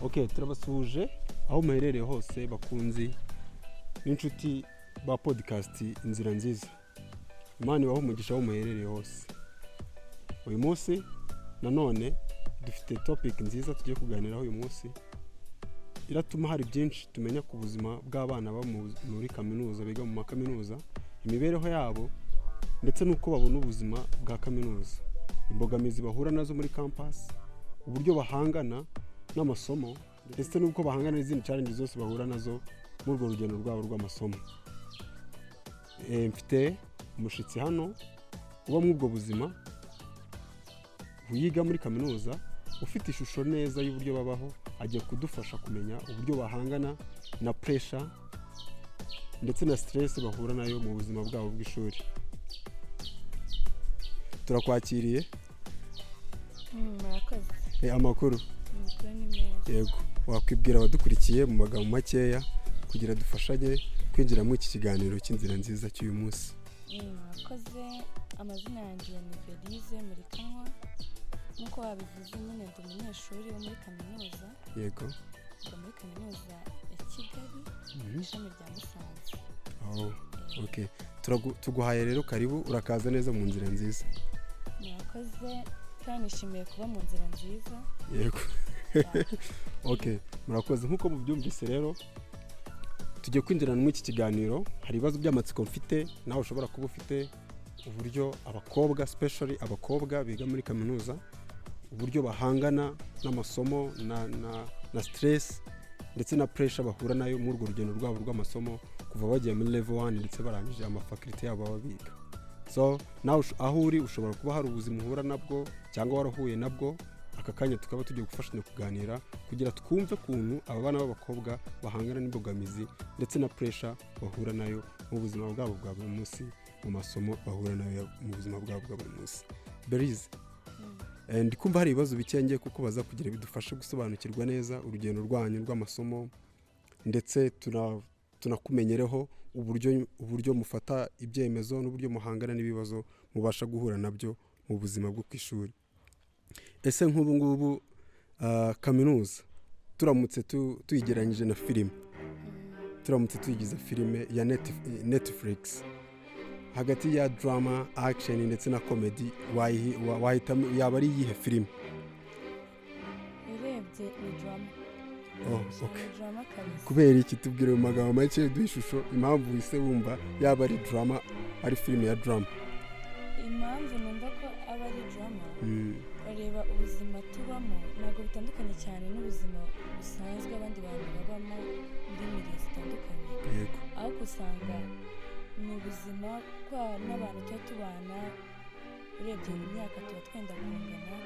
Ok, turabasuhuje aho muherereye hose, bakunzi n'inshuti ba podcast Inzira Nziza. Imana ibahe umugisha aho muherereye hose. Uyu munsi nanone dufite topic nziza tugiye kuganiraho. Uyu munsi iratuma hari byinshi tumenya ku buzima bw'abana baba muri kaminuza, biga mu makaminuza, imibereho yabo ndetse n'uko babona ubuzima bwa kaminuza, imbogamizi bahura nazo muri campus, uburyo bahangana n'amasomo ndetse n'uko bahangana n'izindi challenge zose bahura nazo muri urwo rugendo rwabo rw'amasomo. Mfite umushyitsi hano uba muri ubwo buzima, wiga muri kaminuza, ufite ishusho neza y'uburyo babaho. Agiye kudufasha kumenya uburyo bahangana na pressure ndetse na stress bahura nayo mu buzima bwabo bw'ishuri. Turakwakiriye. Murakoze. Amakuru? Amakuru ni meza. Yego, wakwibwira abadukurikiye mu magambo makeya kugira dufashanye kwinjira muri iki kiganiro cy'Inzira Nziza cy'uyu munsi? Murakoze. Amazina yanjye ni Belize Murikanwa. Nk'uko wabivuze nyine, ndi umunyeshuri wo muri kaminuza. Ndi muri Kaminuza ya Kigali, ishami rya Musanze. Oh, okay. Tuguhaye rero karibu, urakaza neza mu Nzira Nziza. Murakoze, kandi nishimiye kuba mu Nzira Nziza. Yego, okay, murakoze. Nk'uko mubyumvise rero, tugiye kwinjirana muri iki kiganiro. Hari ibibazo by'amatsiko mfite, nawe ushobora kuba ufite, uburyo abakobwa, especially abakobwa biga muri kaminuza, uburyo bahangana n'amasomo na stress ndetse na pressure bahura nayo muri urwo rugendo rwabo rw'amasomo, kuva bagiye muri level 1 ndetse barangije amafaculté yabo baba biga. So nawe aho uri ushobora kuba hari ubuzima uhura nabwo cyangwa warahuye nabwo. Aka kanya tukaba tugiye gufashanya kuganira kugira twumve ukuntu aba bana b'abakobwa bahangana n'imbogamizi ndetse na pressure bahura nayo mu buzima bwabo bwa buri munsi, mu masomo bahura nayo mu buzima bwabo bwa buri munsi. Berize, ndi kumva hari ibibazo bike ngiye kukubaza kugira bidufashe gusobanukirwa neza urugendo rwanyu rw'amasomo, ndetse tunakumenyereho uburyo mufata ibyemezo n'uburyo muhangana n'ibibazo mubasha guhura nabyo mu buzima bwo ku ishuri. Ese nk'ubu ngubu, kaminuza turamutse tuyigereranyije na filime, turamutse tuyigize filime ya Netflix, hagati ya drama, action ndetse na comedy, wahitamo yaba ari iyihe filime? Urebye ni drama. Oh, okay. Ni drama kabisa. Kubera iki? Tubwire mu magambo make, duhe ishusho impamvu wise wumva yaba ari drama, ari filime ya drama. Impamvu numva ko aba ari drama, urareba ubuzima tubamo ntabwo bitandukanye cyane n'ubuzima busanzwe abandi bantu babamo muri milieu zitandukanye. Ahubwo usanga ni ubuzima kwa n'abantu tuba tubana. Urebye imyaka tuba twenda kungana,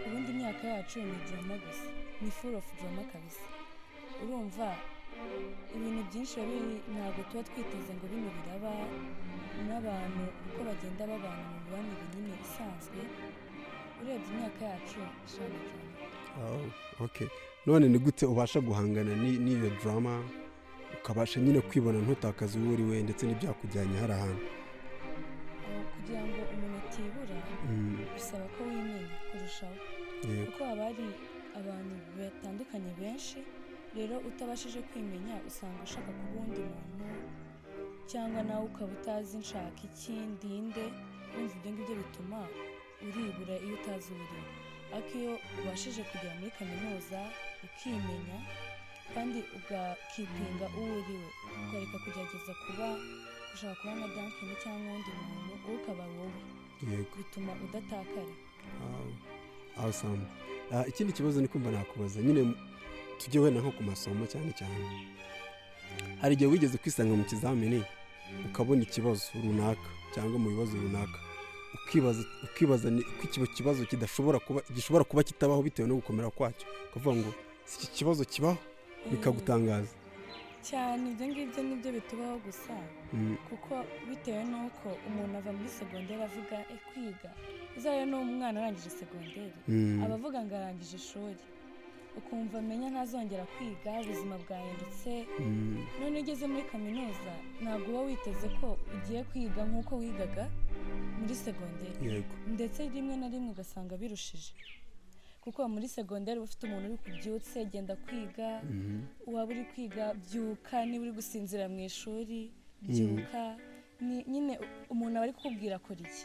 ubundi imyaka yacu ni drama gusa, ni full of drama kabisa. Urumva ibintu byinshi biba biri, ntabwo tuba twiteze ngo bino biraba, n'abantu uko bagenda babana mu mibanire nyine isanzwe. Urebye imyaka yacu ishaka drama. Oh, okay. None ni gute ubasha guhangana n'iyo drama, ukabasha nyine kwibona, ntutakaze uwo uri we ndetse n'ibyakujyanye hari ahantu? Aho kugira ngo umuntu atibura, bisaba ko wimenya kurushaho, kuko haba hari abantu batandukanye benshi. Rero utabashije kwimenya, usanga ushaka kuba uwundi muntu, cyangwa nawe ukaba utazi nshaka iki, ndinde. Wumva ibyo ngibyo bituma uribura iyo utazi uwo uriwe. Ariko iyo ubashije kugera muri kaminuza ukimenya kandi ugakeepinga uwo uriwe, ukareka kugerageza kuba ushaka kuba nka Duncan cyangwa uwundi muntu, wowe ukaba wowe, bituma udatakara. Wow. Awesome. Ikindi kibazo ni kumva nakubaza nyine, tujye wenda nko ku masomo cyane cyane. Hari igihe wigeze kwisanga mu kizamini ukabona ikibazo runaka cyangwa mu bibazo runaka, ukibaza ko icyo kibazo kidashobora kuba, gishobora kuba kitabaho bitewe no gukomera kwacyo, ukavuga ngo si iki kibazo kibaho, bikagutangaza? Cyane, ibyo ngibyo nibyo bitubaho gusa, kuko bitewe n'uko umuntu ava muri segonderi avuga kwiga uzayo n'umwana arangije segonderi, aba avuga ngo arangije ishuri, ukumva amenya ntazongera kwiga, ubuzima bwahindutse. None ugeze muri kaminuza ntabwo uba witeze ko ugiye kwiga nk'uko wigaga muri segonderi, ndetse rimwe na rimwe ugasanga birushije. Kuko muri segonderi uba ufite umuntu uri kubyutse, genda kwiga. Waba uri kwiga, byuka. Niba uri gusinzira mu ishuri, byuka. Nyine umuntu aba ari kukubwira kora iki.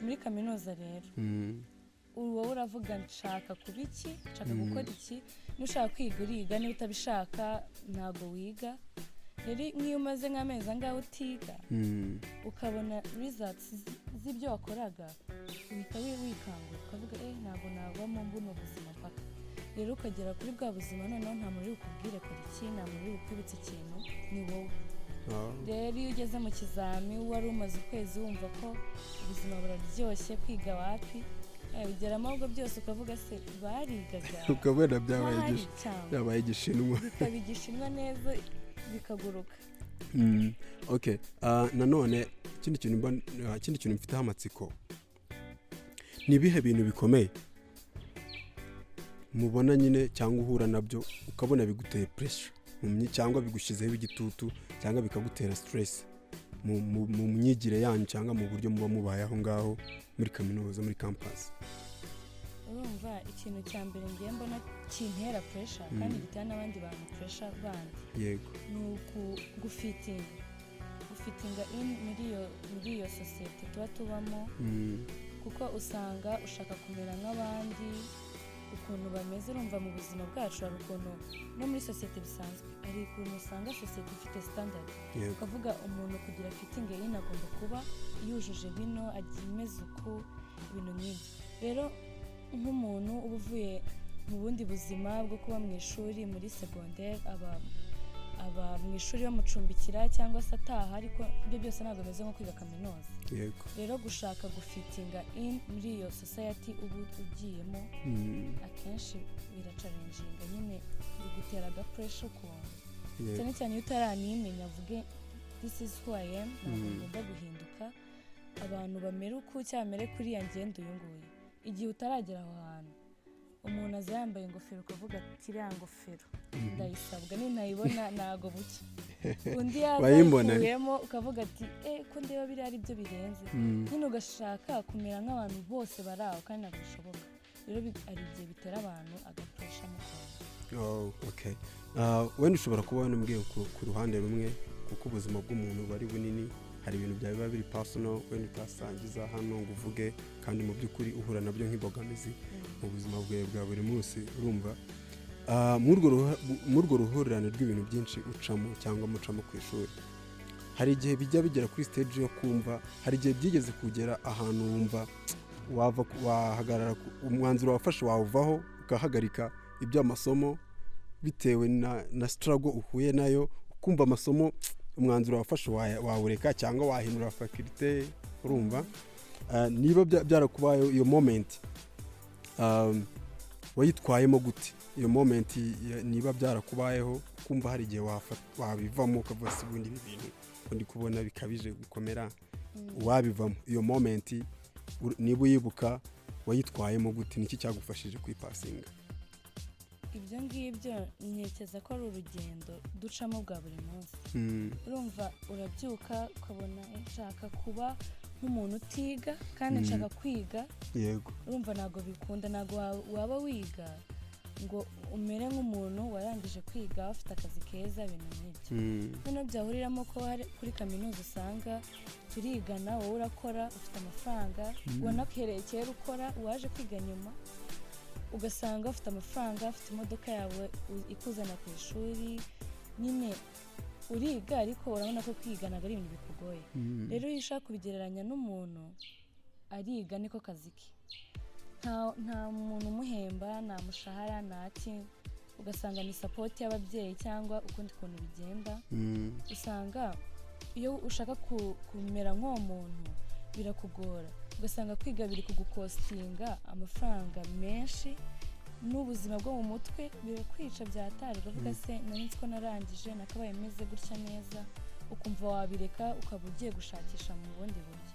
Muri kaminuza rero, wowe uravuga nshaka kuba iki, nshaka gukora iki. Niba ushaka kwiga uriga, niba utabishaka ntabwo wiga. Rero nk'iyo umaze nk'amezi angahe utiga, ukabona results z'ibyo wakoraga, uhita wikangura ukavuga: "Eh, ntabwo nabamo mbuno buzima mpaka." Rero ukagera kuri bwa buzima, noneho nta muntu uri bukubwire kora iki, nta muntu uri bukwibutse ikintu, ni wowe. Rero iyo ugeze mu kizami, wari umaze ukwezi wumva ko ubuzima buraryoshye, kwiga wapi, ugeramo ahubwo byose ukavuga: "Se barigaga?" Ukabona byabaye Bahari cyangwa byabaye igishinwa. Bikaba igishinwa neza, bikaguruka. Okay. Nanone ikindi kintu mfiteho amatsiko ni ibihe bintu bikomeye mubona nyine cyangwa uhura nabyo ukabona biguteye pressure cyangwa bigushyizeho igitutu cyangwa bikagutera stress mu myigire yanyu cyangwa mu buryo muba mubaye aho ngaho muri kaminuza, muri campus? Urumva, ikintu cya mbere ngiye mbona kintera pressure kandi gitera n'abandi bantu pressure bandi ni gufittinga in muri iyo sosiyete tuba tubamo, kuko usanga ushaka kumera nk'abandi ukuntu bameze. Urumva, mu buzima bwacu hari ukuntu no muri sosiyete bisanzwe, hari ukuntu usanga sosiyete ifite standard, ukavuga umuntu kugira fittinge in agomba kuba yujuje bino, agiye imeze uku, ibintu nk'ibyo. Rero nk'umuntu uba uvuye mu bundi buzima bwo kuba mu ishuri muri segonderi, aba mu ishuri bamucumbikira cyangwa se ataha, ariko ibyo byose ntabwo bimeze nko kwiga kaminuza. Rero gushaka gufittinga in muri iyo society uba ugiyemo, akenshi birachallenginga nyine, bigutera agapressure ukuntu, cyane cyane iyo utaranimenya, avuge: "This is who I am, ntabwo ngomba guhinduka, abantu bamere uku cyangwa bamere kuriya, ngenda uyu nguyu." Igihe utaragera aho hantu, umuntu aza yambaye ingofero, ukavuga ati: "Iriya ngofero ndayisabwa, nintayibona ntago bucya." Undi yaza Bayimbona. ayikuyemo, ukavuga ati: "Eh, ko ndeba biriya ari byo birenze." Nyine ugashaka kumera nk'abantu bose bari aho, kandi ntabwo bishoboka. Rero hari igihe bitera abantu agapressure mu kantu. Oh, okay. Wenda ushobora kuba wanambwiye ku ruhande rumwe, kuko ubuzima bw'umuntu buba ari bunini, hari ibintu byawe biba biri personal wenda utasangiza hano ngo uvuge, kandi mu by'ukuri uhura nabyo nk'imbogamizi mu buzima bwawe bwa buri munsi. Urumva, muri urwo ruhurirane rw'ibintu byinshi ucamo cyangwa mucamo ku ishuri, hari igihe bijya bigera kuri stage yo kumva, hari igihe byigeze kugera ahantu wumva wava wahagarara, umwanzuro wafashe wawuvaho, ugahagarika iby'amasomo bitewe na struggle uhuye nayo, ukumva amasomo umwanzuro wafashe wawureka cyangwa wahindura faculté? Urumva, niba byarakubayeho, iyo moment wayitwayemo gute? Iyo moment niba byarakubayeho, ukumva hari igihe wabivamo, ukavuga: "Si ubundi ibi bintu ko ndi kubona bikabije gukomera, wabivamo?" Iyo moment niba uyibuka, wayitwayemo gute? Niki cyagufashije kuyipassinga? Ibyo ngibyo ntekereza ko ari urugendo ducamo bwa buri munsi. Urumva, urabyuka ukabona: "Eh, nshaka kuba nk'umuntu utiga kandi nshaka kwiga." Urumva ntabwo bikunda, ntabwo waba wiga ngo umere nk'umuntu warangije kwiga afite akazi keza, ibintu nk'ibyo. Noneho byahuriramo ko hari kuri kaminuza usanga turigana, wowe urakora, ufite amafaranga, wanahereye kera ukora, uwaje kwiga nyuma, ugasanga ufite amafaranga, ufite imodoka yawe ikuzana ku ishuri. Nyine uriga, ariko urabona ko kwiga ntabwo ari ibintu bikugoye. Rero iyo ushaka kubigereranya n'umuntu ariga, niko kazi ke, nta muntu umuhemba, nta mushahara, nta ki, ugasanga ni support y'ababyeyi cyangwa ukundi kuntu bigenda. Usanga iyo ushaka kumera nk'uwo muntu birakugora, ugasanga kwiga biri kugucostinga amafaranga menshi, n'ubuzima bwo mu mutwe birakwica byatari. Ukavuga: "Se nari nzi ko narangije nakabaye meze gutya neza?" Ukumva wabireka, ukaba ugiye gushakisha mu bundi buryo.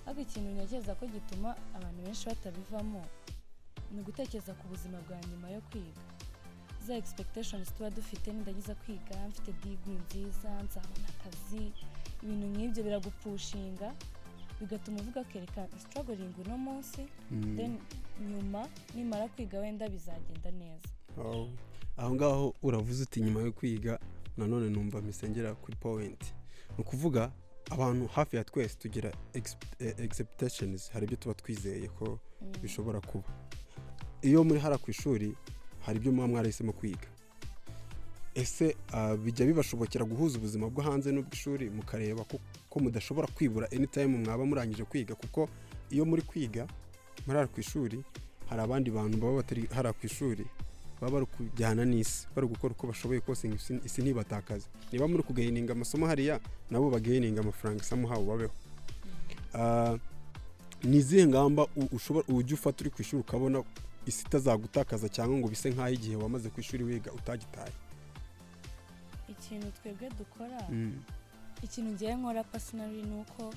Ariko ikintu ntekereza ko gituma abantu benshi batabivamo ni ugutekereza ku buzima bwa nyuma yo kwiga, za expectations tuba dufite: "Nindagiza kwiga mfite degree nziza, nzabona akazi." Ibintu nk'ibyo biragupushinga. Bigatuma uvuga kereka struggling uno munsi, then nyuma nimara kwiga wenda bizagenda neza. Wow. Aho ngaho uravuze uti nyuma yo kwiga, nanone numva misengera kuri point. Ni ukuvuga abantu hafi ya twese tugira expectations, hari ibyo tuba twizeye ko bishobora kuba. Iyo muri hara ku ishuri hari ibyo muba mwarahisemo kwiga. Ese bijya bibashobokera guhuza ubuzima bwo hanze n'ubw'ishuri, mukareba ko mudashobora kwibura anytime mwaba murangije kwiga? Kuko iyo muri kwiga muri hara ku ishuri, hari abandi bantu baba batari hara ku ishuri, baba bari kujyana n'isi, bari gukora uko bashoboye kose ngo isi ntibatakaze. Niba muri kugaininga amasomo hariya, nabo bagaininga amafaranga, somehow babeho. Ni izihe ngamba ushobora ujya ufata uri ku ishuri ukabona isi itazagutakaza, cyangwa ngo bise nk'aho igihe wamaze ku ishuri wiga utagitaye? Ikintu twebwe dukora, ikintu ngiye nkora personally, ni uko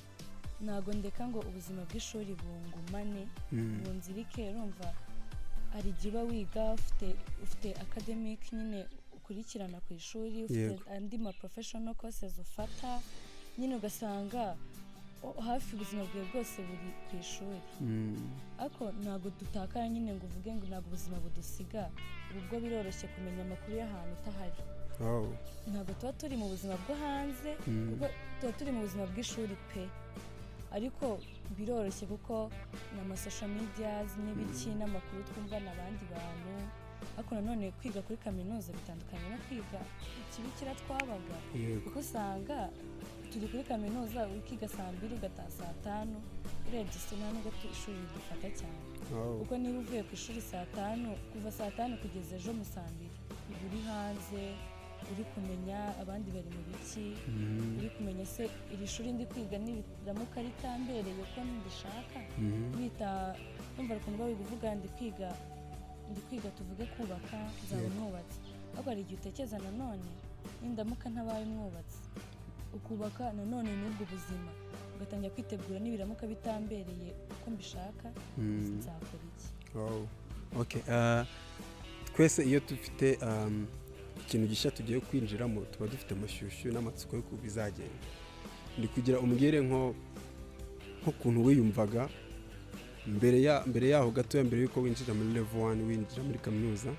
ntabwo ndeka ngo ubuzima bw'ishuri bungumane, bunzirike. Urumva hari igihe uba wiga ufite academic nyine ukurikirana ku ishuri, ufite andi ma professional courses ufata nyine, ugasanga hafi ubuzima bwawe bwose buri ku ishuri. Ariko ntabwo dutakara nyine ngo uvuge ngo ntabwo ubuzima budusiga. Ubu bwo biroroshye kumenya amakuru y'ahantu utahari. Ntabwo tuba turi mu buzima bwo hanze, kuko tuba turi mu buzima bw'ishuri pe, ariko biroroshye kuko ni ama social medias n'ibiki n'amakuru twumva n'abandi bantu. Ariko nanone kwiga kuri kaminuza bitandukanye no kwiga ikibikira twabaga, kuko usanga turi kuri kaminuza, ukiga saa 2 ugataha saa 5. Urebye isi nta nubwo ishuri ridufata cyane, kuko niba uvuye ku ishuri saa 5, kuva saa 5 kugeza ejo mu saa 2 uba uri hanze, uri kumenya abandi bari mu biki, uri kumenya se iri shuri ndi kwiga nibiramuka ritambereye uko ndishaka, bita numva ukuntu bari kuvuga ndi kwiga tuvuge kubaka, nzaba umwubatsi. Ariko hari igihe utekereza nanone nindamuka ntabaye umwubatsi, ukubaka nanone n'ubwo buzima, ugatangira kwitegura nibiramuka bitambereye uko mbishaka, nzakora iki? Wow. Okay. Twese iyo dufite ikintu gishya tugiye kwinjiramo, tuba dufite amashyushyu n'amatsiko y'uko bizagenda. Ndi kugira umbwire nk'ukuntu wiyumvaga mbere yaho gatoya, mbere y'uko winjira muri level 1, winjira muri kaminuza,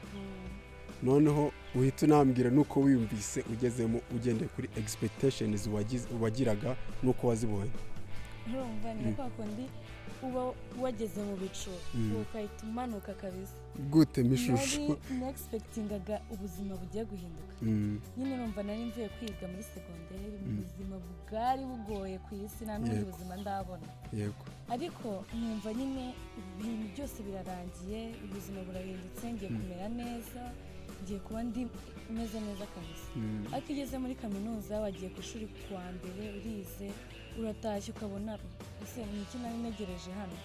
noneho uhita unambwira n'uko wiyumvise ugezemo, ugendeye kuri expectations wagiraga n'uko wazibonye. Urumva ni kwa kundi uba wageze mu bicu, ugahita umanuka kabisa. Gute mishusho? Nari nexpectingaga ubuzima bugiye guhinduka. Nyine urumva nari mvuye kwiga muri segonderi mu buzima bwari bugoye ku isi, nta n'ubundi buzima ndabona. Ariko numva nyine ibintu byose birarangiye, ubuzima burahindutse, ngiye kumera neza, ngiye kuba ndi meze neza kabisa. Ariko iyo ugeze muri kaminuza, wagiye ku ishuri ku wa mbere, urize, uratashye, ukabona ese ni iki nari ntegereje hano?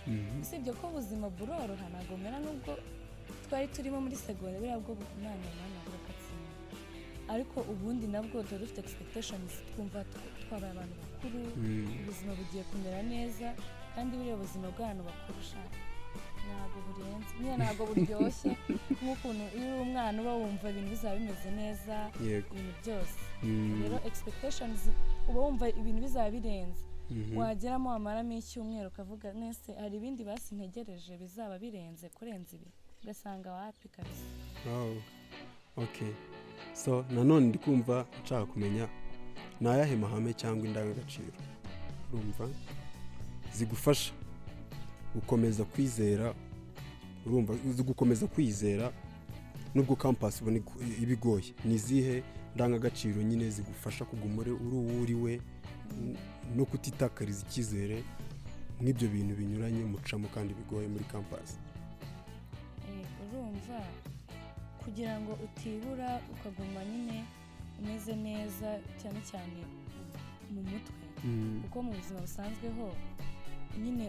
Usibye ko ubuzima buroroha, ntabwo bumera n'ubwo twari turimo muri segonderi, buriya bwo mwana mwana burakatsinda. Ariko ubundi nabwo tuba dufite expectations, twumva twabaye abantu bakuru, ubuzima bugiye kumera neza. Kandi buriya buzima bw'abantu bakuru sha ntabwo burenze nyine, ntabwo buryoshye nk'ukuntu iyo uri umwana uba wumva ibintu bizaba bimeze neza, ibintu byose. Rero expectations uba wumva ibintu bizaba birenze, wageramo wamaramo icyumweru ukavuga nese hari ibindi basi ntegereje bizaba birenze kurenza ibi, ugasanga wapi kabisa. Wow. Okay. So nanone ndi kumva nshaka kumenya ni ayahe mahame cyangwa indangagaciro urumva zigufasha gukomeza kwizera, urumva gukomeza kwizera nubwo campus ubona iba igoye. Ni izihe ndangagaciro nyine zigufasha kuguma uri uwo uri we no kutitakariza icyizere nk'ibyo bintu binyuranye mucamo kandi bigoye muri campus? Urumva kugira ngo utibura, ukaguma nyine umeze neza, cyane cyane mu mutwe, kuko mu buzima busanzwe ho nyine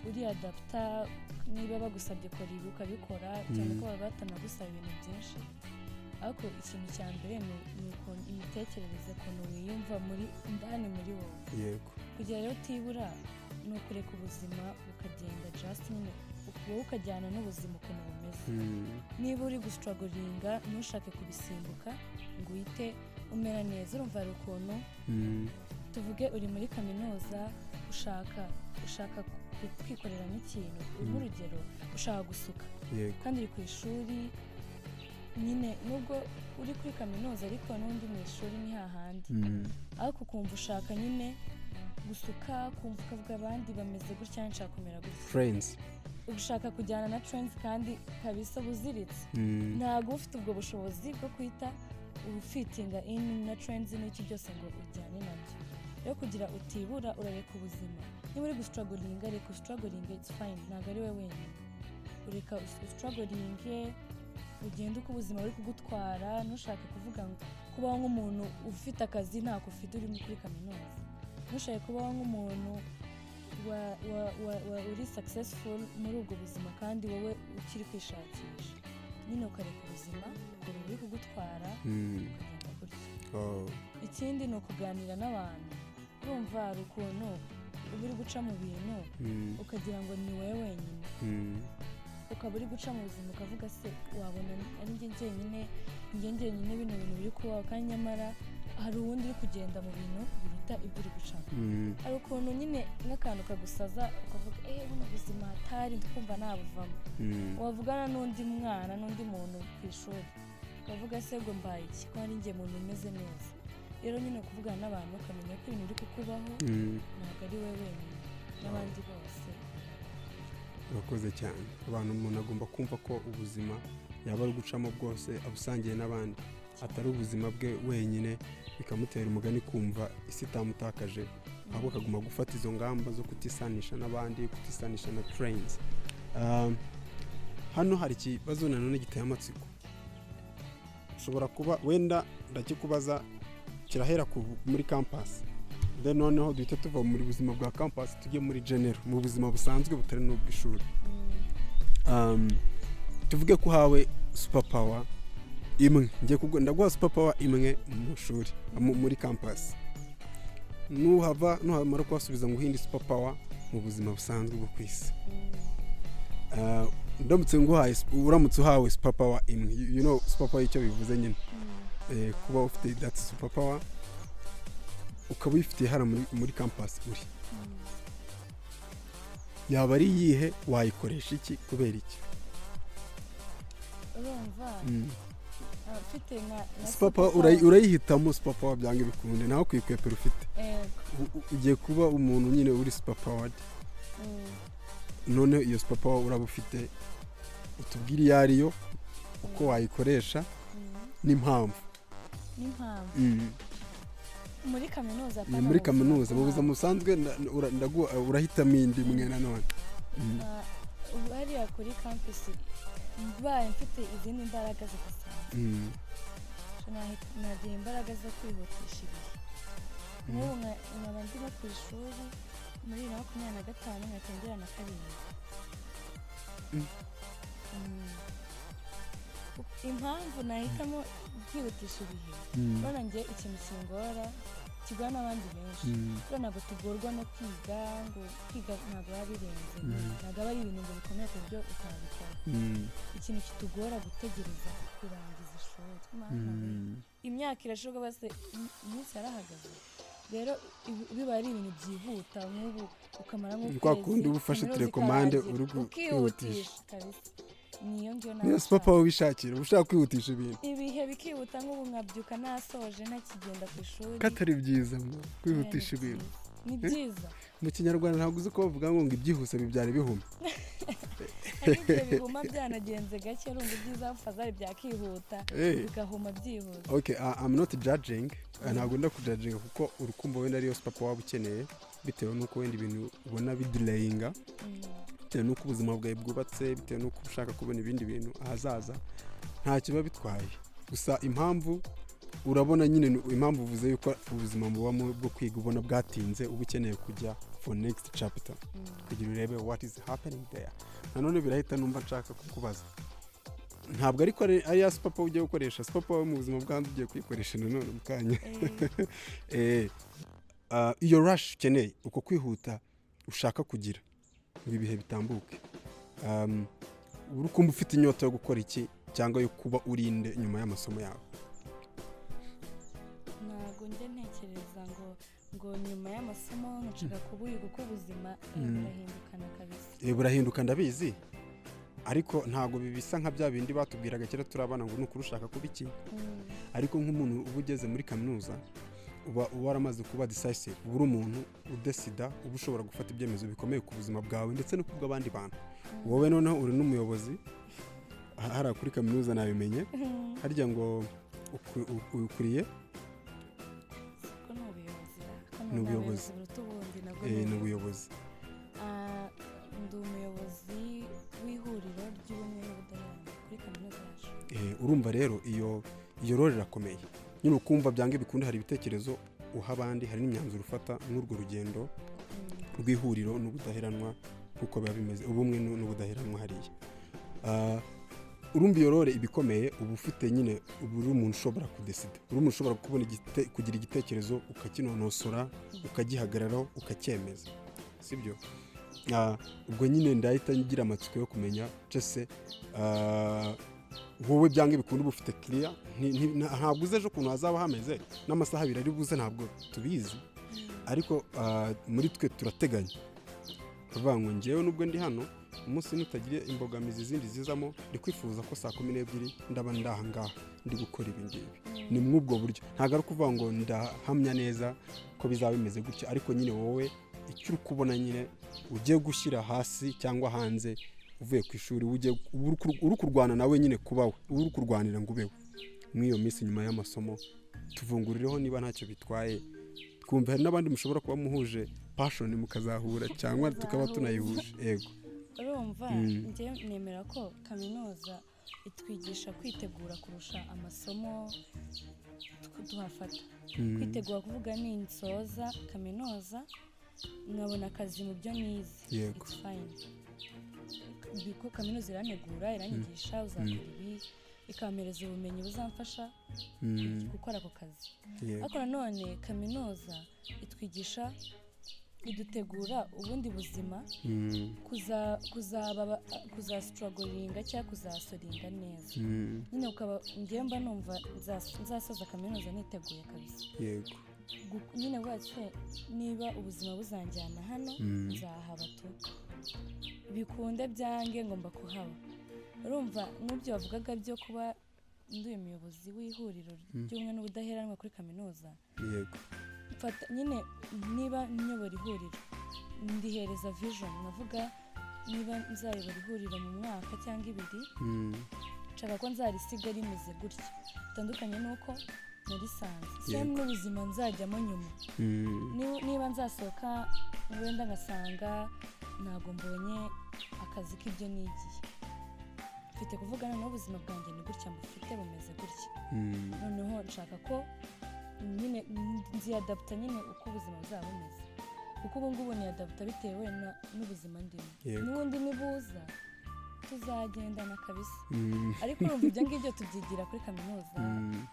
uriyadapta. Niba bagusabye kora ibi ukabikora, cyane ko baba batanagusaba ibintu byinshi. Ariko ikintu cya mbere ni ukuntu imitekerereze, ukuntu wiyumva muri indani muri wowe. Kugira rero utibura ni ukureka ubuzima bukagenda, just nyine wowe ukajyana n'ubuzima ukuntu bumeze. Niba uri gustrugglinga, ntushake kubisimbuka ngo uhite umera neza. Urumva hari ukuntu, tuvuge uri muri kaminuza. ushaka kwikorera nk'ikintu, nk'urugero ushaka gusuka kandi uri ku ishuri nyine, nubwo uri kuri kaminuza ariko n'undi mu ishuri ni hahandi, ariko ukumva ushaka nyine gusuka, kumva ukavuga abandi bameze gutya, nshaka kumera gutya. Friends. Ushaka kujyana na trends kandi kabisa buziritse. Ntabwo uba ufite ubwo bushobozi bwo guhita ufittinga in na trends n'iki byose ngo ujyane nabyo. Rero kugira utibura, urareka ubuzima. Niba uri gustrugglinga, reka ustrugglinge, it's fine, ntabwo ari wowe wenyine. Ureka ustrugglinge, ugende uko ubuzima buri kugutwara. Ntushake kuvuga ngo kubaho nk'umuntu ufite akazi ntako ufite uri kuri kaminuza, ntushake kubaho nk'umuntu wa uri successful muri ubwo buzima kandi wowe ukiri kwishakisha nyine. Ukareka ubuzima ukuntu buri kugutwara, ukagenda gutya. Oh. Ikindi ni ukuganira n'abantu. Urumva hari ukuntu uba uri guca mu bintu ukagira ngo ni wowe wenyine, ukaba uri guca mu buzima ukavuga se wabona ari njye njyenyine, njye njyenyine bino bintu biri kubaho, kandi nyamara hari uwundi uri kugenda mu bintu biruta ibyo uri gucamo. Hari ukuntu nyine nk'akantu kagusaza ukavuga eee, buno buzima hatari, ndikumva nabuvamo. Wavugana n'undi mwana, n'undi muntu ku ishuri, ukavuga se ngo mbaye iki ko ari njye muntu umeze neza? Rero nyine kuvugana n'abantu ukamenya ko ibintu biri kukubaho ntabwo ari wowe wenyine, n'abandi bose. Urakoze cyane. Abantu, umuntu agomba kumva ko ubuzima yaba ari gucamo bwose abusangiye n'abandi, atari ubuzima bwe wenyine, bikamutera umugani kumva isi itamutakaje, ahubwo akaguma gufata izo ngamba zo kutisanisha n'abandi, kutisanisha na trends. Hano hari ikibazo nanone giteye amatsiko, ushobora kuba wenda ndakikubaza, kirahera muri campus, then noneho duhita tuva muri buzima bwa campus tujye muri general, mu buzima busanzwe butari n'ubw'ishuri. Tuvuge ko uhawe super power imwe, ngiye ndaguha super power imwe mu shuri, muri campus. Nuhava, nuhamara kuhasubiza ngo uhinde super power mu buzima busanzwe bwo ku isi. Ndamutse nguhaye uramutse uhawe super power imwe, you know super power icyo bivuze nyine, kuba ufite that super power ukaba uyifitiye hano muri campus uri, yaba ari iyihe? Wayikoresha iki? Kubera iki? Urumva, mfite nka super power urayihitamo super power byanga bikunde, nawe kuyikwepera ufite. Ugiye kuba umuntu nyine uri super powered. Noneho iyo super power uraba ufite, utubwire iyo ariyo, uko wayikoresha n'impamvu. N'impamvu. Muri kaminuza, Ni apana muri mu buzima kaminuza, mu bwo buzima hanze. busanzwe urahitamo indi imwe nanone. Ubu hariya kuri campus mbaye mfite izindi mbaraga zidasanzwe, nagira imbaraga zo kwihutisha ibihe. Nk'ubu nkaba ndimo ku ishuri muri 2025, nkahita ngera na karindwi. Impamvu nahitamo kwihutisha ibihe, urabona njye ikintu kingora kigora n'abandi benshi, urabona ntabwo tugorwa no kwiga, ngo kwiga ntabwo biba birenze, ntabwo aba ari ibintu ngo bikomeye ku buryo utabikora. Ikintu kitugora gutegereza kurangiza ishuri. Mana we. Imyaka irashoboka bose, iminsi yarahagaze. Rero biba ari ibintu byihuta, nk'ubu ukamara Ni kwa nk'ukwezi, kundi uba ufashe kaminuza telekomande ikarangira, uri ukihutisha kabisa. Niyo ngiyo Niyo nawe super power wishakira, uba ushaka kwihutisha ibintu. Ibihe bikihuta, nk'ubu nkabyuka nasoje ntakigenda ku ishuri. Ko atari byiza mwa, kwihutisha Oya, ni ibintu? byiza. Ni byiza. Mu Kinyarwanda ntabwo uzi ko bavuga ngo ibyihuse bibyara ibihumye? Hari igihe bihuma byanagenze gake. Urumva ibyiza fazari byakihuta, bigahuma byihuta. Okay, I'm not judging. Ntabwo nda kujudginga kuko urukumva wenda ariyo super power waba ukeneye, bitewe n'uko wenda ibintu ubona bidelayinga, bitewe n'uko ubuzima bwawe bwubatse, bitewe n'uko ushaka kubona ibindi bintu ahazaza, ntacyo biba bitwaye. Gusa impamvu urabona nyine impamvu uvuze yuko ubuzima mubamo bwo kwiga ubona bwatinze, uba ukeneye kujya for next chapter kugira urebe what is happening there. Nanone birahita numva nshaka kukubaza, ntabwo ariko ari ya super power ugiye gukoresha, super power mu buzima bwanze ugiye kuyikoresha nanone mu kanya. Iyo rush ukeneye, uko kwihuta ushaka kugira ngo ibihe bitambuke, uri kumva ufite inyota yo gukora iki cyangwa yo kuba urinde nyuma y'amasomo yawe? Ntabwo njya ntekereza ngo Ngo nyuma y'amasomo nshaka kuba uyu, kuko ubuzima burahindukana kabisa. Burahinduka, ndabizi, ariko ntabwo bisa nka bya bindi batubwiraga kera turi abana ngo nukuri ushaka kuba iki. Ariko nk'umuntu uba ugeze muri kaminuza, uba waramaze kuba decisive, uba uri umuntu udecida, uba ushobora gufata ibyemezo bikomeye ku buzima bwawe ndetse no ku bw'abandi bantu. Wowe noneho uri n'umuyobozi hariya kuri kaminuza, nabimenye. Harya ngo ukuriye? Ko ni ubuyobozi ra? Ko Ni ubuyobozi. Buruta ubundi nabwo. Ni ubuyobozi. Ah, ndi umuyobozi w'ihuriro ry'ubumwe n'ubudaheranwa kuri kaminuza yacu. Urumva rero iyo role irakomeye nyine, ukumva byanga bikunda hari ibitekerezo uha abandi, hari n'imyanzuro ufata nk'urwo rugendo rw'ihuriro n'ubudaheranwa nk'uko biba bimeze, ubumwe n'ubudaheranwa hariya. Urumva iyo role iba ikomeye, uba ufite nyine, uba uri umuntu ushobora kudecida, uri umuntu ushobora kubona kugira igitekerezo, ukakinonosora, ukagihagararaho, ukacyemeza, sibyo? Ubwo nyine ndahita ngira amatsiko yo kumenya cese wowe byanga bikunda uba ufite clear, ntabwo uzi ejo ukuntu hazaba hameze n'amasaha 2 ari buze, ntabwo tubizi. Ariko muri twe turateganya kuvuga ngo ngewe nubwo ndi hano umunsi nutagira imbogamizi zindi zizamo, ndi kwifuza ko saa 12 ndaba ndaha ngaha ndi gukora ibi ngibi. Ni muri ubwo buryo, ntabwo ari ukuvuga ngo ndahamya neza ko bizaba bimeze gutya, ariko nyine wowe icyo uri kubona nyine ugiye gushyira hasi cyangwa hanze uvuye ku ishuri, ugiye uri kurwana nawe nyine kuba we, uri kurwanira ngo ubeho muri iyo minsi nyuma y'amasomo. Tuvungurireho niba ntacyo bitwaye, twumva hari n'abandi mushobora kuba muhuje passion mukazahura cyangwa tukaba tunayihuje, yego. Urumva, njye nemera ko kaminuza itwigisha kwitegura kurusha amasomo tuhafata. Kwitegura kuvuga ninsoza kaminuza nkabona akazi mu byo nize, it's fine, kuko kaminuza irantegura, iranyigisha uzakora ibi, ikampereza ubumenyi buzamfasha gukora ako kazi. Ariko nanone kaminuza itwigisha, idutegura ubundi buzima, kuzaba kuzastrugglinga cyangwa kuzasoringa neza. Nyine ukaba, njyewe mba numva nzasoza kaminuza niteguye kabisa. Nyine bwatse niba ubuzima buzanjyana hano, nzahaba tu, bikunde byange ngomba kuhaba. Urumva n'ibyo bavugaga byo kuba ndi umuyobozi w'ihuriro ry'ubumwe n'ubudaheranwa kuri kaminuza, mfata nyine niba nyobora ihuriro, ndihereza vision, nkavuga niba nzayobora ihuriro mu mwaka cyangwa 2, nshaka ko nzarisiga rimeze gutya, bitandukanye n'uko narisanze. Same n'ubuzima nzajyamo nyuma. Niba nzasohoka wenda ngasanga ntabwo mbonye akazi k'ibyo nigiye, mfite kuvuga noneho ubuzima bwanjye ni gutya mbufite, bumeze gutya. Noneho nshaka ko nyine nziyadapta nyine uko ubuzima buzaba bumeze, kuko ubu ngubu niyadapta bitewe n'ubuzima ndimo. N'ubundi nibuza tuzagendana kabisa. Ariko urumva ibyo ngibyo tubyigira kuri kaminuza,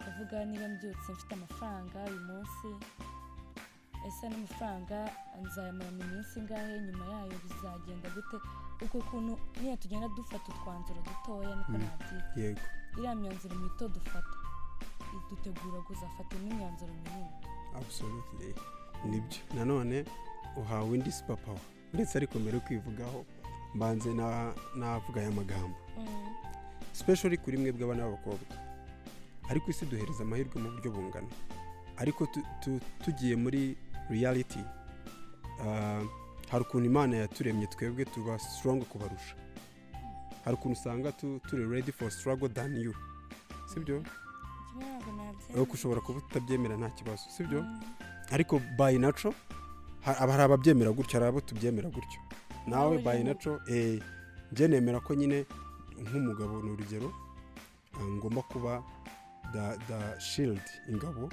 kuvuga niba mbyutse mfite amafaranga uyu munsi, ese n'amafaranga nzayamarana iminsi ingahe, nyuma yayo bizagenda gute? Uko kuntu nyine tugenda dufata utwanzuro dutoya, niko nabyita. Iriya myanzuro mito dufata idutegura kuzafata indi myanzuro minini. Absolutely, nibyo. Nanone uhawe indi super power ndetse, ariko mbere yo kwivugaho mbanze navuga aya magambo, especially kuri mwebwe abana b'abakobwa. Ariko isi duhereza amahirwe mu buryo bungana, ariko tugiye muri reality, hari ukuntu Imana yaturemye twebwe tuba strong kubarusha. Hari ukuntu usanga turi ready for struggle than you, sibyo? Kimwe ntabwo nabyemera. Ariko ushobora kuba utabyemera, nta kibazo, sibyo? Ariko by nature hari ababyemera gutyo, hari abo tubyemera gutyo. Nawe Nawe by urimo. nature, njye nemera ko nyine nk'umugabo, ni urugero, ngomba kuba the shield, ingabo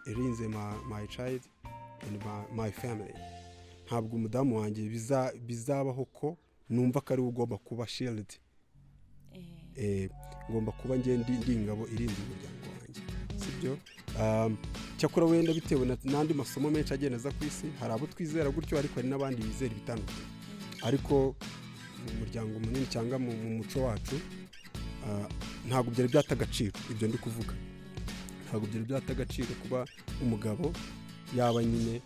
irinze my child and my family. Ntabwo umudamu wanjye bizabaho ko numva ko ari we ugomba kuba shield. Ngomba kuba njye ndi ingabo irinda umuryango wanjye, sibyo? Cyakora wenda bitewe n'andi masomo menshi agenda aza ku isi, hari abo twizera gutyo, ariko hari n'abandi bizera ibitandukanye. Ariko mu muryango munini cyangwa mu muco wacu, ntabwo byari byata agaciro ibyo ndi kuvuga, ntabwo byari byata agaciro kuba umugabo Yaba nyine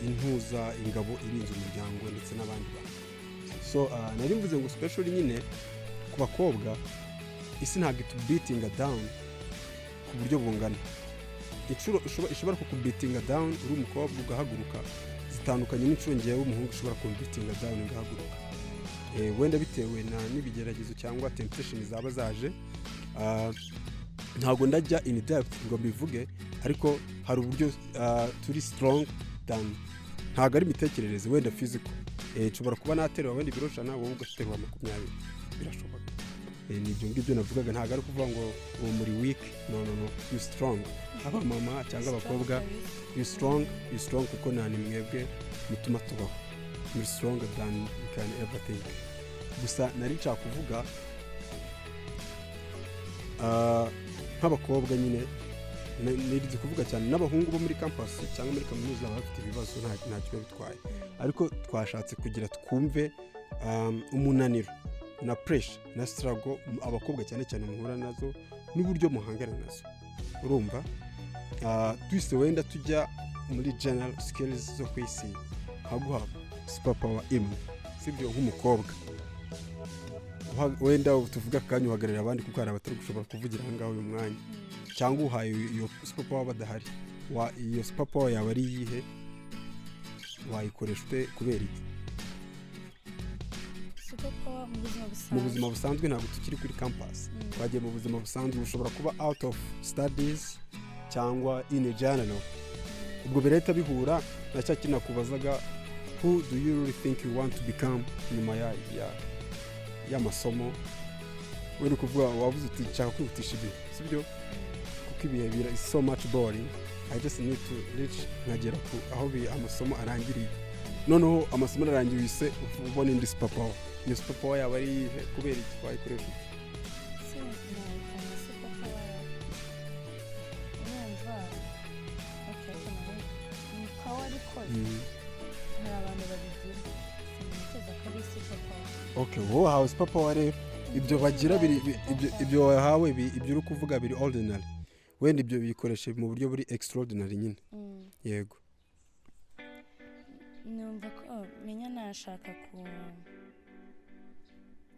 intuza ingabo irinze umuryango ndetse n'abandi bantu. So nari mvuze ngo special nyine ku bakobwa, isi ntabwo itubeatinga down ku buryo bungana. Inshuro ishobora kukubeatinga down uri umukobwa ugahaguruka zitandukanye n'inshuro ngewe umuhungu ushobora kumbeatinga down ngahaguruka. Wenda bitewe na n'ibigeragezo cyangwa temptation zaba zaje. Ntabwo ndajya in depth ngo mbivuge, ariko hari uburyo turi strong than, ntabwo ari imitekerereze, wenda physical. Nshobora kuba naterura wenda ibiro 100, wowe ugaterura 20, birashoboka. Ni ibyo ngibyo navugaga, ntabwo ari ukuvuga ngo uwo muri weak. No, no, no, you strong, abamama cyangwa abakobwa, you strong, you strong, kuko nta ni mwebwe mutuma tubaho. Muri strong than you can ever think. Gusa nari nshaka kuvuga nk'abakobwa nyine, nirinze kuvuga cyane n'abahungu bo muri campus cyangwa muri kaminuza baba bafite ibibazo, ntacyo biba bitwaye, ariko twashatse kugira twumve umunaniro na pressure na struggle abakobwa cyane cyane muhura nazo n'uburyo muhangana nazo. Urumva, twise wenda tujya muri general skills zo ku isi, nkaguha super power imwe, sibyo? Nk'umukobwa wenda tuvuga akanya uhagararira abandi, kuko hari abatari gushobora kuvugira aha ngaha uyu mwanya, cyangwa uhaye iyo super power badahari, iyo super power yawe ari iyihe? Wayikoresha ute? Kubera iki? Super power mu buzima busanzwe? Mu buzima busanzwe, ntabwo tukiri kuri campus. Twagiye mu buzima busanzwe, bushobora kuba out of studies cyangwa in a general. Ubwo birahita bihura na cya kintu nakubazaga: who do you really think you want to become nyuma ya y'amasomo? Wenda kuvuga wavuze uti nshaka kwihutisha ibihe, sibyo? Kuko ibihe bira is so much boring, I just need to reach, nkagera ku aho amasomo arangiriye. Noneho amasomo ararangiye, uhise ubona indi super power. Iyo super power yaba ari iyihe? Kubera iki? Wayikoresha ute? Se nahitana super power, urumva, okay, ariko nawe ni power, ariko hari abantu babigira, sintekereza ko ari super power. Okay, wowe wahawe super power rero, ibyo bagira biri ibyo wahawe, ibyo uri kuvuga biri ordinary, wenda ibyo bikoreshe mu buryo buri extraordinary nyine. Yego. Numva ko menya nashaka ku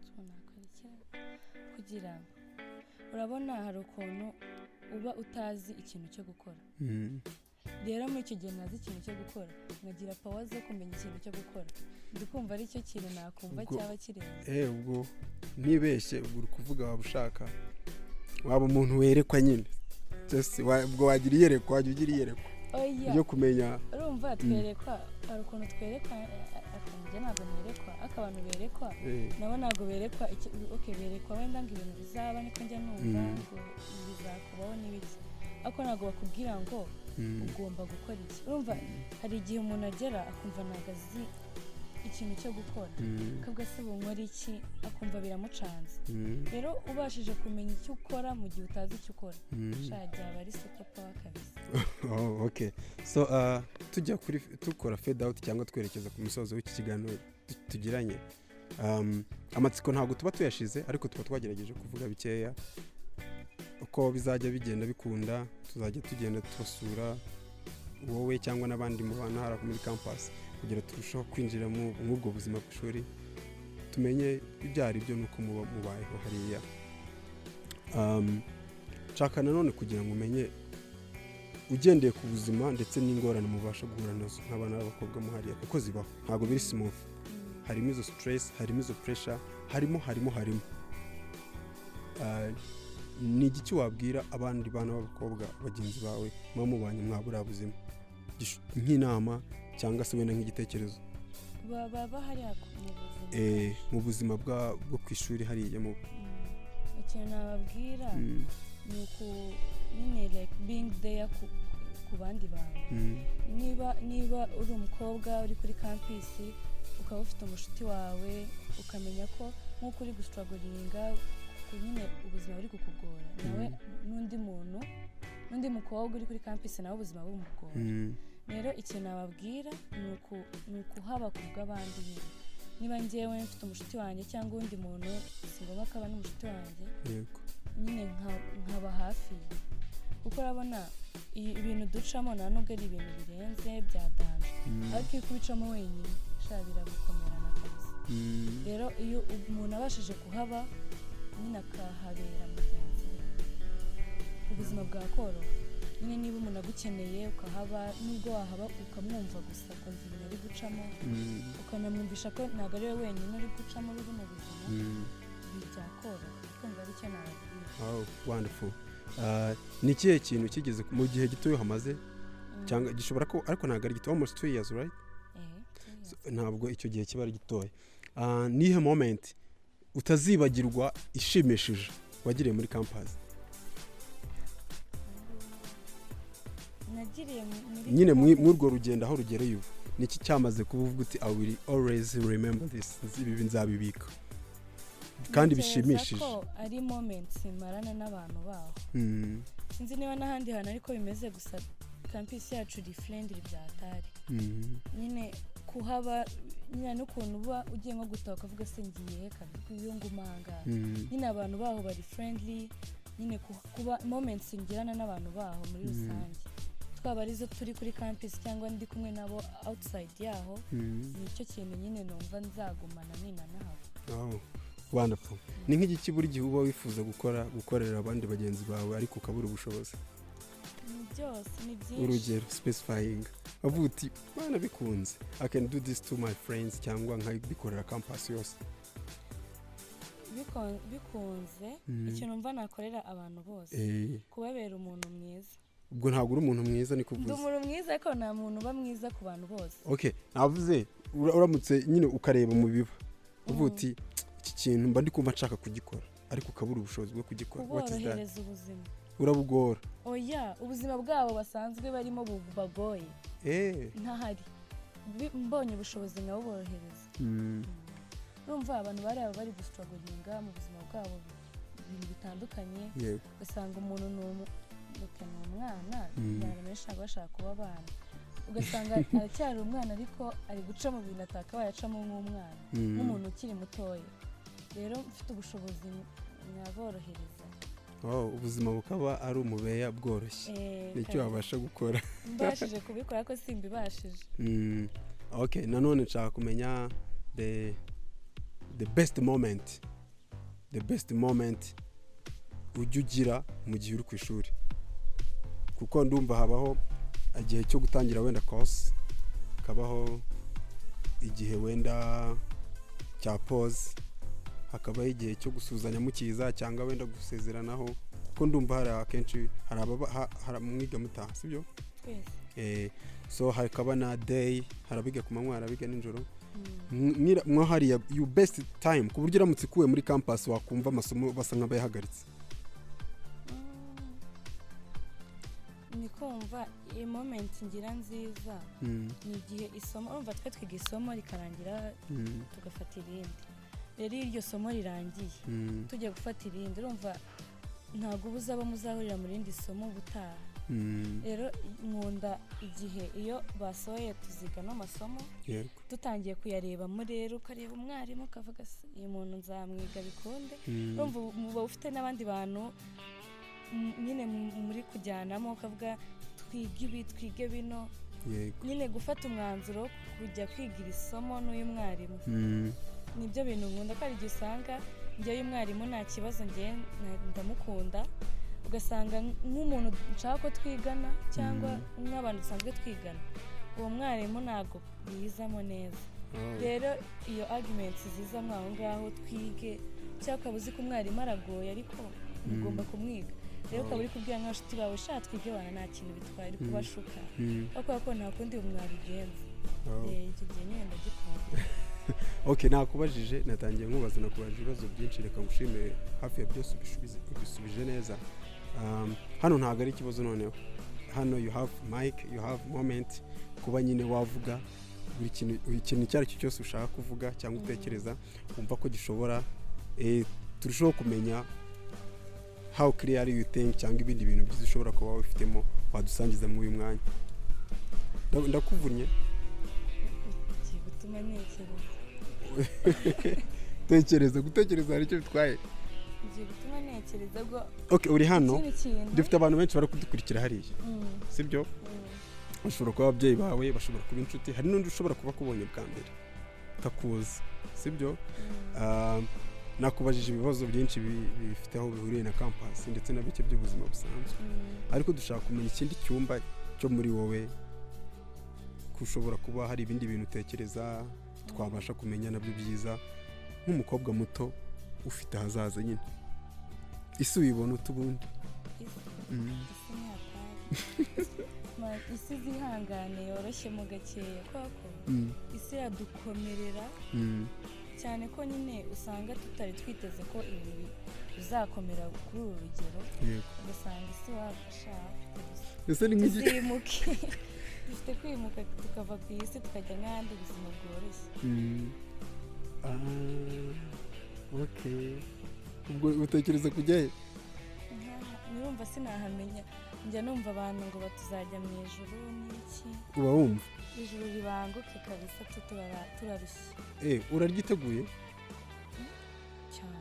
so nakora iki kugira, urabona hari ukuntu uba utazi ikintu cyo gukora. Rero muri icyo gihe ntazi ikintu cyo gukora, nkagira power zo kumenya ikintu cyo gukora. Ndi kumva ari cyo kintu nakumva cyaba kirenze. Ubwo ntibeshye, ubwo uri kuvuga waba ushaka waba umuntu werekwa nyine. Just ubwo wagira iyerekwa, wajya ugira iyerekwa Oya. ryo kumenya. Urumva twerekwa, hari ukuntu twerekwa, njye ntabwo nerekwa, ariko abantu berekwa nabo ntabwo berekwa okay, berekwa wenda ngo ibintu bizaba, niko njya numva, ngo bizakubaho n'ibiki, ariko ntabwo bakubwira ngo ugomba gukora iki. Urumva hari igihe umuntu agera akumva ntabwo azi ikintu cyo gukora, akavuga se ubu nkora iki, akumva biramucanze. Rero ubashije kumenya icyo ukora mu gihe utazi icyo ukora, sha byaba ari super power kabisa. Oh, okay. So tujya kuri dukora fade out cyangwa twerekeza ku musozo w'iki kiganiro tugiranye. Amatsiko ntabwo tuba tuyashize, ariko tuba twagerageje kuvuga bikeya. Uko bizajya bigenda bikunda, tuzajya tugenda tubasura, wowe cyangwa n'abandi mubana hariya muri campus, kugira turusheho kwinjira muri ubwo buzima bw'ishuri, tumenye ibyo ari byo n'uko muba mubayeho hariya. Nshaka nanone kugira ngo umenye, ugendeye ku buzima ndetse n'ingorane mubasha guhura nazo nk'abana b'abakobwa muhariya, kuko zibaho, ntabwo biri smooth, harimo izo stress, harimo izo pressure, harimo ni igiki wabwira abandi bana b'abakobwa bagenzi bawe muba mubanye mwa buriya buzima? Nk'inama cyangwa se wenda nk'igitekerezo. Baba hariya mu buzima? Mu buzima bwo ku ishuri hariya mu Ikintu nababwira ni uku nyine, like being there ku bandi bantu. Niba uri umukobwa uri kuri campus, ukaba ufite umushuti wawe, ukamenya ko nk'uko uri gustrugglinga ku nyine ubuzima buri kukugora, nawe n'undi muntu, n'undi mukobwa uri kuri campus nawe ubuzima bumugora. Rero ikintu nababwira ni ukuhaba ku bw'abandi nyine. Niba njyewe mfite umushuti wanjye cyangwa undi muntu, si ngombwa ko aba n'umushuti wanjye, nyine nkaba hafi ye. Kuko urabona ibintu ducamo nta nubwo ari ibintu birenze bya danger, ariko iyo kubicamo wenyine sha biragukomerana kabisa. Rero iyo umuntu abashije kuhaba nyine akahabera mugenzi we, ubuzima bwakoroha nyine. Niba umuntu agukeneye ukahaba, nubwo wahaba ukamwumva gusa, ukumva ibintu ari gucamo, ukanamwumvisha ko ntabwo ari we wenyine uri gucamo biri mu buzima, ibi byakoroha. Kumva ari cyo nababwira. Oh, wonderful. Ni ikihe kintu kigeze mu gihe gito hamaze, cyangwa gishobora ko ariko ntabwo ari gito, almost 2 years, right? Eh, 2 years. So, ntabwo icyo gihe kiba ari gitoya. Nihe moment utazibagirwa ishimishije wagiriye muri campus? Nagiriye muri Nyine campus. Muri urwo rugendo aho rugereye ubu, niki cyamaze kuba uvuga uti: "I will always remember this, ibi nzabibika kandi Ntekereza bishimishije"? ko ari moments marana n'abantu baho. Sinzi niba n'ahandi hantu ariko bimeze, gusa campus yacu iri friendly bya hatari. Nyine kuhaba nyine n'ukuntu uba ugiye nko gutaha ukavuga: "Se ngiye he kabiri iyo nguma aha ngaha?" Nyine abantu baho bari friendly nyine, kuba moments ngirana n'abantu baho muri rusange, twaba arizo turi kuri campus cyangwa ndi kumwe nabo outside yaho, nicyo kintu nyine numva nzagumana ninanahava. Oh, wonderful. Ni nk'igiki buri gihe uba wifuza gukora, gukorera abandi bagenzi bawe, ariko ukabura ubushobozi? Ni byose, ni byinshi. Urugero, specifying, avuga uti: "Bana bikunze, I can do this to my friends," cyangwa nkabikorera campus yose. Bikunze, ikintu mva nakorera abantu bose, kubabera umuntu mwiza. Ubwo ntabwo uri umuntu mwiza, ni Ndi kuvuze? umuntu mwiza, ariko nta muntu uba mwiza ku bantu bose. Okay, navuze uramutse nyine ukareba mu biba uvuga uti: "Iki kintu mba ndi kumva nshaka kugikora," ariko ukabura ubushobozi bwo kugikora. What is that? Kuborohereza ubuzima. Urabugora? Oya, ubuzima bwabo basanzwe barimo bubagoye ntahari. Mbonye ubushobozi nkabuborohereza. Urumva abantu bari aba bari gustrugglinga mu buzima bwabo, ibintu bitandukanye, ugasanga umuntu ni umwana. Abantu benshi ntabwo bashaka kuba abana, ugasanga aracyari umwana ariko ari guca mu bintu atakabaye acamo nk'umwana, nk'umuntu ukiri mutoya. Rero mfite ubushobozi nkaborohereza. Wow, ubuzima bukaba ari umubeya bworoshye. Nicyo Kabisa. wabasha gukora. Mbashije kubikora, ko simbibashije. Okay, nanone nshaka kumenya the best moment ujya ugira mu gihe uri ku ishuri, kuko ndumva habaho igihe cyo gutangira wenda course, hakabaho igihe wenda cya pause, hakabaho igihe cyo gusuhuzanya mukiza cyangwa wenda gusezeranaho, kuko ndumva hari akenshi hari ababa hari mwiga mutaha, sibyo? Twese. So hakaba na day, hari abiga ku manywa, hari abiga nijoro. Mwo hariya, you best time, ku buryo uramutse ukuwe muri campus wakumva amasomo basa nk'abayahagaritse. Ni kumva iyi moment ngira nziza ni igihe isomo, urumva twe twiga isomo rikarangira, tugafata irindi. Rero iyo iryo somo rirangiye, tujya gufata irindi, urumva ntabwo uba uzaba muzahurira mu rindi somo ubutaha. Rero nkunda igihe iyo basohoye tuziga n'amasomo, dutangiye kuyarebamo. Rero ukareba umwarimu ukavuga: "Se, uyu muntu nzamwiga bikunde?" Urumva uba ufite n'abandi bantu nyine muri kujyanamo, ukavuga: "Twige ibi, twige bino." Nyine gufata umwanzuro wo kujya kwiga iri somo n'uyu mwarimu, nibyo bintu nkunda. Ko hari igihe usanga njyewe uyu mwarimu nta kibazo, njyewe ndamukunda, ugasanga nk'umuntu nshaka ko twigana cyangwa nk'abantu dusanzwe twigana, uwo mwarimu ntabwo yizamo neza. Rero iyo arguments zizamo aho ngaho, twige, cyangwa ukaba uzi ko umwarimu aragoye ariko ugomba kumwiga, rero ukaba uri kubwira nk'abashuti bawe: "Sha twige bana, nta kintu bitwaye," uri kubashuka, kubera ko nta kundi mwabigenza. Icyo gihe nyine ndagikunda. Okay, nakubajije, natangiye nkubaza, nakubajije ibibazo byinshi. Reka ngushimire, hafi ya byose ubisubije neza. Hano ntabwo ari ikibazo. Noneho hano you have mic, you have moment kuba nyine wavuga buri kintu, ikintu icyo ari cyo cyose ushaka kuvuga cyangwa utekereza wumva ko gishobora turushaho kumenya how clearly you think, cyangwa ibindi bintu byiza ushobora kuba wifitemo wadusangiza muri uyu mwanya. Ndakuvunnye. Ugiye gutuma ntekereza. Tekereza, gutekereza hari icyo bitwaye? Ngiye gutuma ntekereza ngo Okay, uri hano. Ikindi kintu. Dufite abantu benshi bari kudukurikira hariya, sibyo? Bashobora kuba ababyeyi bawe, bashobora kuba inshuti, hari n'undi ushobora kuba akubonye bwa mbere akakuzi, sibyo? Nakubajije ibibazo byinshi bifite aho bihuriye na campus ndetse na bike by'ubuzima busanzwe, ariko dushaka kumenya ikindi cyumba cyo muri wowe, ko ushobora kuba hari ibindi bintu utekereza twabasha kumenya nabyo byiza, nk'umukobwa muto ufite ahazaza nyine. Isi uyibona ute ubundi? Isi, isi ni hatari. Isi zihangane, yoroshye mu gakeya, kubera ko isi iradukomerera cyane, ko nyine usanga tutari twiteze ko ibintu bizakomera kuri uru rugero. Ugasanga isi wafasha gusa. Ese ni nk'igi Tuzimuke, dufite kwimuka tukava ku isi tukajya nk'ahandi ubuzima bworoshye. Ah, okay, ubwo utekereza kujyayo? Nurumva sinahamenya, njya numva abantu ngo batuzajya mu ijuru n'iki. Uba wumva Ijuru ribanguke kabisa, turarushye. Uraryiteguye? Cyane.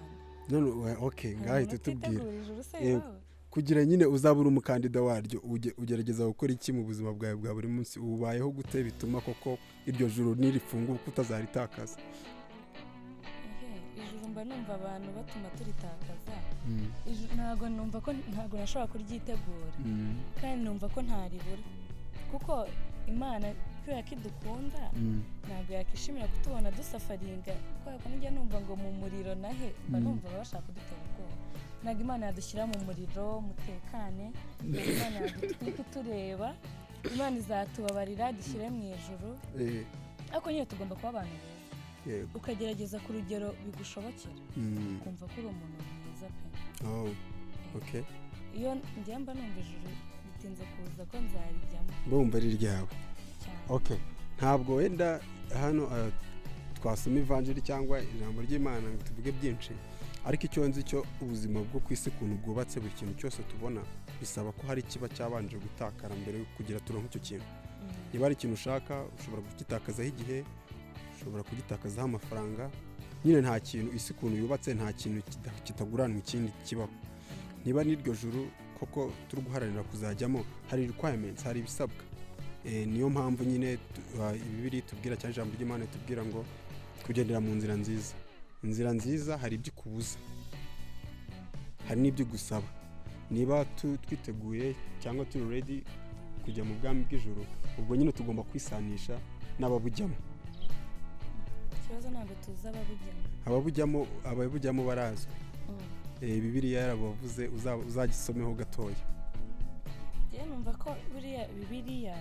None okay, Hari ngaho umuntu tubwira. utitegura ijuru se? Iwawe? Kugira nyine uzaba uri umukandida waryo, ugerageza gukora iki mu buzima bwawe bwa buri munsi? Ubayeho gute bituma koko iryo juru nirifunguka utazaritakaza? Ehe, ijuru mba numva abantu batuma turitakaza. Ijuru ntabwo numva ko, ntabwo nashobora kuryitegura, kandi numva ko ntaribura, kuko Imana kubera ko idukunda ntabwo yakishimira kutubona dusufferinga, kubera ko nijya numva ngo mu muriro nahe mba numva baba bashaka kudutera ubwoba. Ntabwo Imana yadushyira mu muriro, mutekane. Ntabwo Imana yadutwika itureba. Imana izatubabarira dushyire mu ijuru. Ariko nyine tugomba kuba abantu beza, ukagerageza ku rugero bigushobokera, ukumva ko uri umuntu mwiza pe. Oh, okay. Iyo njye mba numva ijuru bitinze kuza ko nzarijyamo. Ndumva ari iryawe. Cyane. Okay, ntabwo wenda hano twasoma ivanjiri cyangwa ijambo ry'Imana ngo tuvuge byinshi, ariko icyo nzi cyo, ubuzima bwo ku isi ukuntu bwubatse, buri kintu cyose tubona bisaba ko hari ikiba cyabanje gutakara mbere yo kugira turonke icyo kintu. Niba hari ikintu ushaka, ushobora kugitakazaho igihe, ushobora kugitakazaho amafaranga. Nyine nta kintu, isi ukuntu yubatse, nta kintu kitaguranwa ikindi kibaho. Niba n'iryo juru koko turi guharanira kuzajyamo, hari requirements, hari ibisabwa. Niyo mpamvu nyine Bibiliya itubwira cyangwa ijambo ry'Imana itubwira ngo kugendera mu nzira nziza. Inzira nziza hari ibyo ikubuza, hari n'ibyo igusaba. Niba twiteguye cyangwa turi ready kujya mu bwami bw'ijuru, ubwo nyine tugomba kwisanisha n'ababujyamo. Ikibazo ntabwo tuzi ababujyamo. Ababujyamo barazwi. Bibiliya yarabavuze, uzagisomeho gatoya. Njyewe numva ko buriya Bibiliya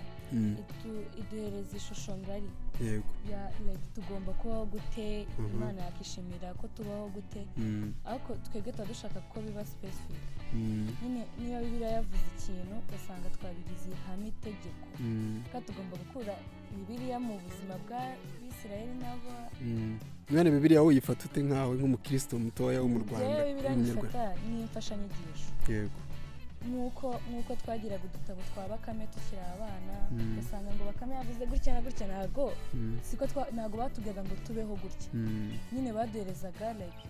iduhereza ishusho ngari ya like tugomba kubaho gute, Imana yakishimira ko tubaho gute, ariko twebwe tuba dushaka ko biba specific. Nyine niba Bibiliya yavuze ikintu, ugasanga twabigize ihame, itegeko, kandi tugomba gukura Bibiliya mu buzima bw'Abisirayeli n'abo. Mwene, Bibiliya wowe uyifata ute nkawe nk'umukristo mutoya wo mu Rwanda, Njyewe Bibiliya w'Umunyarwanda? nyifata nk'imfashanyigisho, nk'uko twagiraga udutabo twa Bakame tukiri abana, ugasanga ngo Bakame yavuze gutya na gutya. Ntabwo siko ntabwo batubwiraga ngo tubeho gutya. Nyine baduherezaga like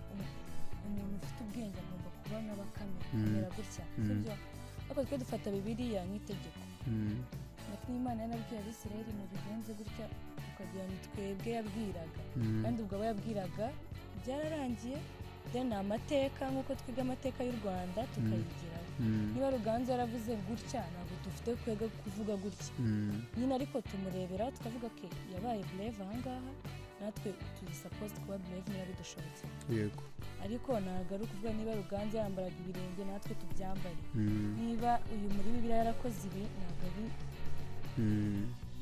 umuntu ufite ubwenge agomba kuba nka Bakame, kumera gutya, sibyo? Ariko twe dufata Bibiliya nk'itegeko. Like n'Imana yanabwiye Abisirayeli mubigenze gutya, tukagira ni twebwe yabwiraga, kandi ubwo abo yabwiraga byararangiye. Then ni amateka, nk'uko twiga amateka y'u Rwanda tukayigiraho. Niba Ruganzu yaravuze gutya, ntabwo dufite kwega kuvuga gutya nyine, ariko tumureberaho tukavuga ko yabaye brave ahangaha, natwe turi supposed kuba brave niba bidushobokeye. Ariko ntabwo ari ukuvuga niba Ruganzu yambaraga ibirenge natwe tubyambare, niba uyu muri Bibiliya yarakoze ibi, ntabwo ari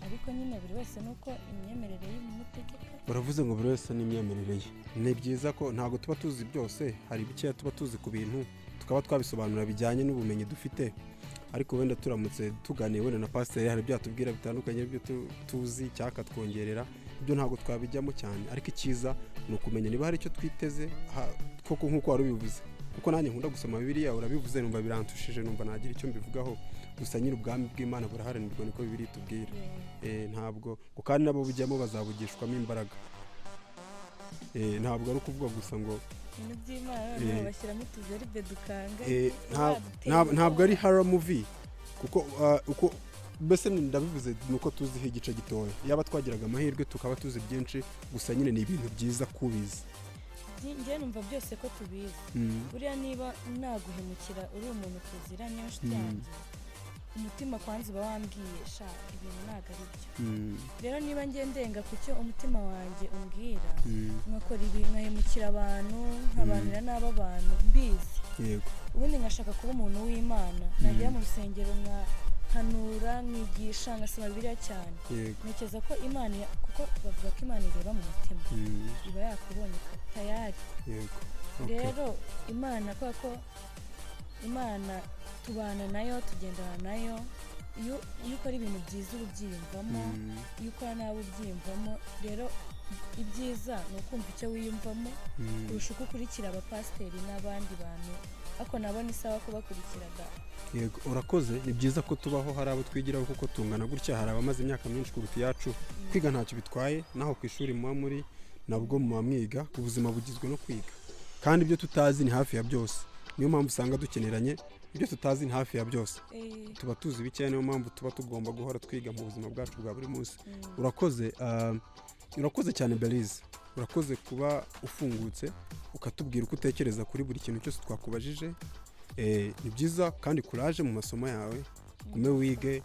ariko nyine buri wese nuko imyemerere ye imutegeka. Uravuze ngo buri wese n'imyemerere ye. Ni byiza ko ntabwo tuba tuzi byose, hari bikeya tuba tuzi ku bintu tukaba twabisobanura bijyanye n'ubumenyi dufite, ariko wenda turamutse tuganiye wenda na pasiteri, hari ibyo yatubwira bitandukanye ibyo tuzi cyangwa akatwongerera ibyo, ntabwo twabijyamo cyane. Ariko icyiza ni ukumenya niba hari icyo twiteze koko nk'uko wari ubivuze, kuko nanjye nkunda gusoma Bibiliya. Urabivuze numva birantushije, numva nagira icyo mbivugaho. Gusa nyine ubwami bw'Imana buraharanirwa, niko Bibiliya itubwira. Ntabwo ngo kandi nabo bujyamo bazabugishwamo imbaraga. Ntabwo ari ukuvuga gusa ngo Ibintu by'Imana noneho bashyiramo utuverbe dukanga. Ntabwo ari horror movie, kuko uko mbese ndabivuze ni uko tuziho igice gitoya. Yaba twagiraga amahirwe tukaba tuzi byinshi, gusa nyine ni ibintu byiza kubizi. Njye numva byose ko tubizi. Buriya niba naguhemukira uri umuntu tuziranye, inshuti yanjye, umutima kwanza uba wambwiye: "Sha, ibintu ntabwo ari byo." Rero niba ngiye ndenga ku cyo umutima wanjye umbwira, nkakora ibi, nkahemukira abantu, nkabanira nabi abantu mbizi, ubundi ngashaka kuba umuntu w'Imana, nagera mu rusengero nkahanura, nkigisha, ngasoma Bibiliya cyane, ntekereza ko Imana kuko bavuga ko Imana ireba mu mutima, iba yakubonye tayari. yego Okay. Rero Imana, kubera ko Imana tubana nayo, tugendana nayo, iyo ukora ibintu byiza uba ubyiyumvamo, iyo ukora nabi ubyiyumvamo. Rero ibyiza ni ukumva icyo wiyumvamo kurusha uko ukurikira abapasiteri n'abandi bantu, ariko nabo ni sawa kubakurikira da. Yego, urakoze. Ni byiza ko tubaho hari abo twigiraho, kuko tungana gutya hari abamaze imyaka myinshi kuruta iyacu. Kwiga ntacyo bitwaye, naho ku ishuri muba muri nabwo muba mwiga. Ubuzima bugizwe no kwiga, kandi ibyo tutazi ni hafi ya byose. Niyo mpamvu usanga dukeneranye. Ibyo tutazi ni hafi ya byose, tuba tuzi bikeya. Niyo mpamvu tuba tugomba guhora twiga mu buzima bwacu bwa buri munsi. Urakoze, urakoze cyane Belize. Urakoze kuba ufungutse ukatubwira uko utekereza kuri buri kintu cyose twakubajije. Ni byiza, kandi kuraje mu masomo yawe, ugume wige.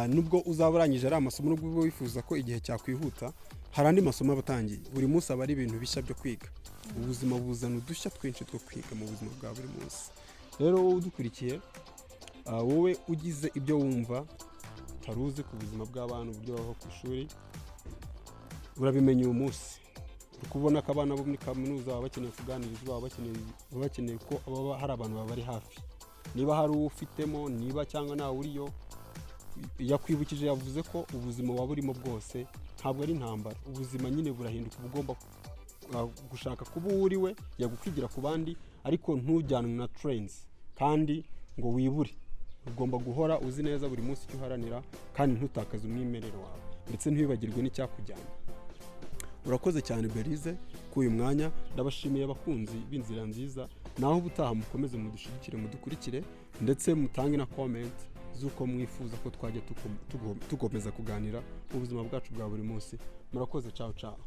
Nubwo uzaba urangije ari amasomo, nubwo uba wifuza ko igihe cyakwihuta, hari andi masomo aba atangiye. Buri munsi aba ari ibintu bishya byo kwiga. Ubuzima buzana udushya twinshi two kwiga mu buzima bwa buri munsi. Rero wowe udukurikiye, wowe ugize ibyo wumva utari uzi ku buzima bw'abana, uburyo babaho ku ishuri, urabimenya uyu munsi. Uri kubona ko abana bo muri kaminuza baba bakeneye kuganirizwa, baba bakeneye ko baba hari abantu babari hafi. Niba hari uwo ufitemo, niba cyangwa ntawe uriyo, yakwibukije, yavuze ko ubuzima waba urimo bwose ntabwo ari intambara. Ubuzima nyine burahinduka, uba ugomba gushaka kuba uwo uri we, yagukwigira ku bandi, ariko ntujyanwe na trends kandi ngo wibure. Ugomba guhora uzi neza buri munsi icyo uharanira, kandi ntutakaze umwimerere wawe, ndetse ntiwibagirwe n'icyakujyana. Urakoze cyane Belize kuri uyu mwanya. Ndabashimiye abakunzi b'Inzira Nziza. Naho ubutaha, mukomeze mudushyigikire, mudukurikire, ndetse mutange na comment z'uko mwifuza ko twajya tukomeza kuganira mu buzima bwacu bwa buri munsi. Murakoze, ciao ciao.